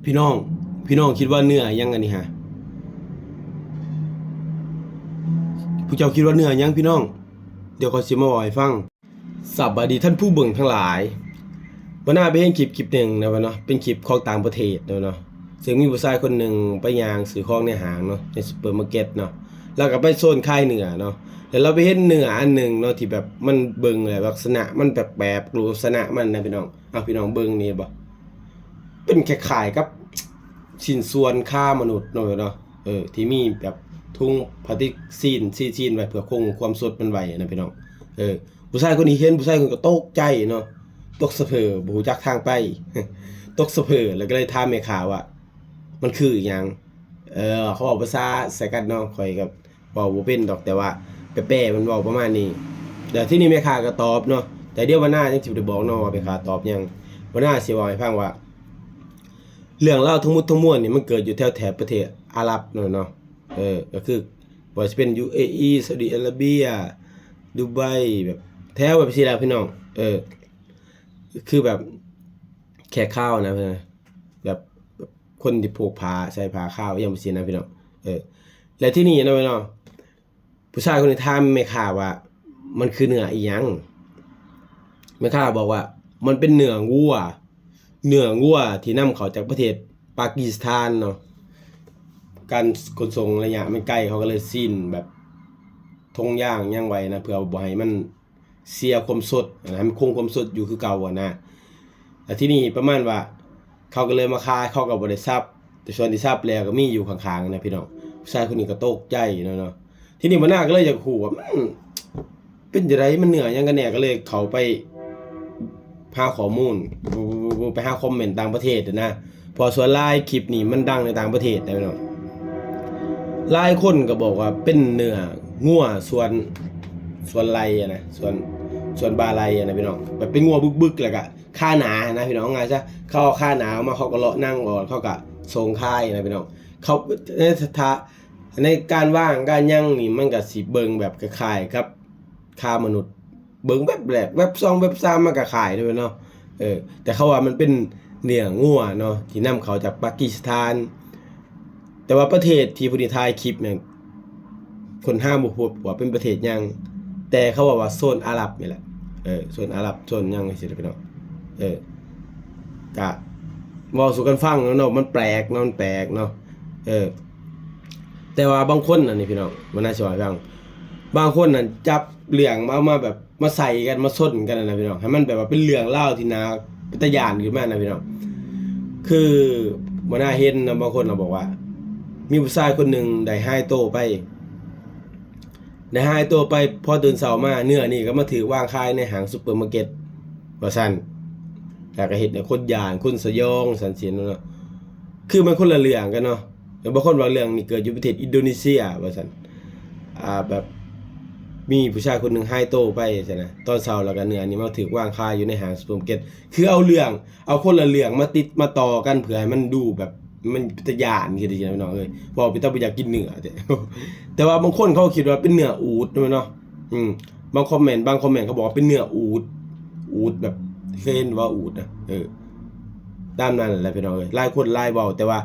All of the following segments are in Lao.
ພີ່ນ້ອງ ພີ່ນ້ອງຄິດວ່າເນື້ອຫຍັງອັນນີ້ຫາ? ຜູ້ເຈົ້າຄິດວ່າເນື້ອຫຍັງພີ່ນ້ອງ? ດຽວຂ້ອຍຊິມາເວົ້າໃຫ້ຟັງ. ສະບາຍດີທ່ານຜູ້ເບິ່ງທັງຫຼາຍ. ມື້ໜ້າໄປເຫັນຄລິບຄລິບໜຶ່ງນະເນາະ, ເປັນຄລິບຂອງຕ່າງປະເທດເນາະ, ເຊິ່ງມີຜູ້ຊາຍຄົນໜຶ່ງໄປຍ່າງຊື້ຂອງໃນຫ້າງເນາະ, ໃນຊຸບເປີມາເກັດເນາະ, ລາວກໍໄປໂຊນຂາຍເນື້ອເນາະ, ແລ້ວລາວໄປເຫັນເນື້ອອັນໜຶ່ງເນາະ ທີ່ແບບມັນເບິ່ງແລ້ວລັກສະນະມັນແປກໆ ຮູບລັກສະນະມັນນະພີ່ນ້ອງ. ເອົາ ພີ່ນ້ອງເບິ່ງນີ້ເຫັນບໍ່? ເປັນຄ້າຍໆກັບຊິ້ນສ່ວນຂາມະນຸດເນາະ, ເນາະ ເອີ ທີ່ມີແບບຖົງພລາສຕິກຊີ້ນ ຊີ້ນໄວ້ເພື່ອຄົງຄວາມສົດມັນໄວ້ນະພີ່ນ້ອງ. ເອີ ຜູ້ຊາຍຄົນນີ້ເຫັນ ຜູ້ຊາຍຄົນນີ້ກໍຕົກໃຈເນາະ, ຕົກສະເພີ ບໍ່ຮູ້ຈັກທາງໄປ ຕົກສະເພີ ແລ້ວກໍເລີຍຖາມແມ່ຄ້າວ່າ ມັນຄືອີ່ຫຍັງ? ເອີ ເຂົາເວົ້າພາສາໃສ່ກັນເນາະ, ຂ້ອຍກໍ ເວົ້າບໍ່ເປັນດອກ ແຕ່ວ່າແປໆ ມັນເວົ້າປະມານນີ້. ແລ້ວທີນີ້ແມ່ຄ້າກໍຕອບເນາະ, ແຕ່ດຽວວັນໜ້າຍັງຊິບໍ່ໄດ້ບອກເນາະວ່າແມ່ຄ້າຕອບຫຍັງ. ວັນໜ້າຊິເວົ້າໃຫ້ຟັງວ່າ ເລື່ອງລາວທັງໝົດທັງມວນນີ້ ມັນເກີດຢູ່ແຖວແຖບປະເທດອາຣັບເນາະ, ເນາະ ເອີ ກໍຄືບໍ່ວ່າຊິເປັນ ຢູເອອີ ຊາອຸດີອາຣາເບຍ ດູໄບ ແບບແຖວແບບຊີ້ແຫຼະພີ່ນ້ອງ. ເອີ ຄືແບບແຂກຂາວນະ ແບບ ແບບຄົນທີ່ຜູກຜ້າ ໃສ່ຜ້າຂາວອີ່ຫຍັງແບບຊີ້ນະພີ່ນ້ອງ. ເອີ ແລ້ວທີນີ້ເນາະ ເນາະ ຜູ້ຊາຍຄົນນີ້ຖາມແມ່ຄ້າວ່າ ມັນຄືເນື້ອອີ່ຫຍັງ? ແມ່ຄ້າບອກວ່າ ມັນເປັນເນື້ອງົວ, ເນື້ອງົວທີ່ນຳເຂົ້າຈາກປະເທດປາກີສະຖານເນາະ, ການຂົນສົ່ງໄລຍະມັນໄກ ເຂົາກໍເລີຍຊີ້ນແບບຖົງຢາງຫຍັງໄວ້ນະ ເພື່ອບໍ່ໃຫ້ມັນ ເສຍຄວາມສົດນະ, ໃຫ້ມັນຄົງຄວາມສົດຢູ່ຄືເກົ່າຫັ້ນນະ. ແລ້ວທີນີ້ປະມານວ່າເຂົາກໍເລີຍມາຂາຍ, ເຂົາກໍບໍ່ໄດ້ສັບ, ແຕ່ສ່ວນທີ່ສັບແລ້ວກໍມີຢູ່ຂ້າງໆນະພີ່ນ້ອງ. ຜູ້ຊາຍຄົນນີ້ກໍຕົກໃຈເນາະ, ເນາະ. ທີນີ້ບັນດາກໍເລີຍຢາກຮູ້ວ່າ ອືມ ເປັນຈັ່ງໃດ? ມັນເນື້ອຫຍັງກັນແນ່? ກໍເລີຍເຂົ້າໄປຫາຂໍ້ມູນ, ໄປຫາຄອມເມັນຕ່າງປະເທດນະ. ເພາະວ່າສ່ວນຫຼາຍຄລິບນີ້ມັນດັງໃນຕ່າງປະເທດນະພີ່ນ້ອງ. ຫຼາຍຄົນກໍບອກວ່າເປັນເນື້ອງົວສ່ວນ ສ່ວນໄລ່ນະ, ສ່ວນ ສ່ວນບ່າໄລ່ນະພີ່ນ້ອງ, ແບບເປັນງົວບຶກໆ ແລ້ວກະຂາໜານະພີ່ນ້ອງ. ເອົາງ່າຍຊະ ເຂົາເອົາຂາໜາອອກມາ ເຂົາກໍເລາະໜັງອອກ ເຂົາກໍສົ່ງຂາຍນະພີ່ນ້ອງ. ເຂົາ ໃນສະຖາ ໃນການວາງການຫຍັງນີ້ ມັນກໍຊິເບິ່ງແບບຄ້າຍໆກັບ ຂາມະນຸດ, ເບິ່ງແວັບແລກ ແວັບສອງ ແວັບສາມ ມັນກໍຄ້າຍເດ້ເນາະ. ເອີ ແຕ່ເຂົາວ່າມັນເປັນເນື້ອງົວເນາະ ທີ່ນຳເຂົ້າຈາກປາກີສະຖານ, ແຕ່ວ່າປະເທດທີ່ຜູ້ນີ້ຖ່າຍຄລິບນັ້ນ ຄົ້ນຫາບໍ່ພົບວ່າເປັນປະເທດຫຍັງ, ແຕ່ເຂົາເວົ້າວ່າໂຊນອາຣັບນີ້ແຫຼະ. ເອີ ໂຊນອາຣັບ ໂຊນຫຍັງຈັ່ງຊີ້ນະພີ່ນ້ອງ. ເອີ ກະເວົ້າສູ່ກັນຟັງເນາະ, ມັນແປກເນາະ ມັນແປກເນາະ. ເອີ ແຕ່ວ່າບາງຄົນອັນນີ້ພີ່ນ້ອງ ມັນໜ້າຊິເວົ້າໃຫ້ຟັງ, ບາງຄົນນັ້ນຈັບເລື່ອງມາ ເອົາມາແບບມາໃສ່ກັນ ມາຊົນກັນນະພີ່ນ້ອງ, ໃຫ້ມັນແບບວ່າເປັນເລື່ອງລາວທີ່ໜ້າເປັນຕາຢ້ານຂຶ້ນມານະພີ່ນ້ອງ. ຄືມື້ໜ້າເຫັນນະ ບາງຄົນນະບອກວ່າ ມີຜູ້ຊາຍຄົນໜຶ່ງໄດ້ຫາຍໂຕໄປ, ໄດ້ຫາຍໂຕໄປ, ພໍຕື່ນເຊົ້າມາ ເນື້ອນີ້ກໍມາຖືກວາງຂາຍໃນຫ້າງຊຸບເປີມາເກັດ ວ່າຊັ້ນ. ແລ້ວກໍເຮັດໃຫ້ຄົນຢ້ານ ຄົນສະຫຍອງ ຊັ້ນຊີ້ນະເນາະ. ຄືມັນຄົນລະເລື່ອງກັນເນາະ. ແລ້ວບາງຄົນວ່າເລື່ອງນີ້ເກີດຢູ່ປະເທດອິນໂດເນເຊຍ ວ່າຊັ້ນ. ອ່າ ແບບມີຜູ້ຊາຍຄົນໜຶ່ງຫາຍໂຕໄປຊັ້ນນະ ຕອນເຊົ້າ, ແລ້ວກໍເນື້ອນີ້ມາຖືກວາງຂາຍຢູ່ໃນຫ້າງຊຸບເປີມາເກັດ. ຄືເອົາເລື່ອງ ເອົາຄົນລະເລື່ອງມາຕິດມາຕໍ່ກັນ ເພື່ອໃຫ້ມັນດູແບບ ມັນເປັນຕາຢ້ານ ຄືຈັ່ງຊີ້ນະພີ່ນ້ອງເອີຍ. ເວົ້າເປັນຕາບໍ່ຢາກກິນເນື້ອແທ້. ແຕ່ວ່າບາງຄົນເຂົາຄິດວ່າເປັນເນື້ອອູດເນາະ. ອືມ ບາງຄອມເມັນ ບາງຄອມເມັນເຂົາບອກວ່າເປັນເນື້ອອູດ, ອູດແບບ ເຄີຍເຫັນບໍ່ອູດນະ? ເອີ ຕາມນັ້ນແຫຼະພີ່ນ້ອງເອີຍ. ຫຼາຍຄົນຫຼາຍເວົ້າ, ແຕ່ວ່າ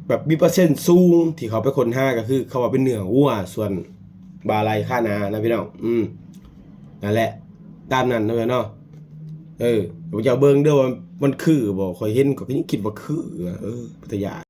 ແບບມີເປີເຊັນສູງທີ່ເຂົາໄປຄົ້ນຫາ ກໍຄືເຂົາວ່າເປັນເນື້ອງົວສ່ວນບ່າໄລ່ຂາໜານະພີ່ນ້ອງ. ອືມ ນັ້ນແຫຼະ ຕາມນັ້ນເນາະ ເນາະ. ເອີ ເຈົ້າເບິ່ງເດີວ່າມັນຄືບໍ່? ຂ້ອຍເຫັນ ຂ້ອຍກໍຍັງຄິດວ່າຄື. ເອີ ເປັນຕາຢ້ານ.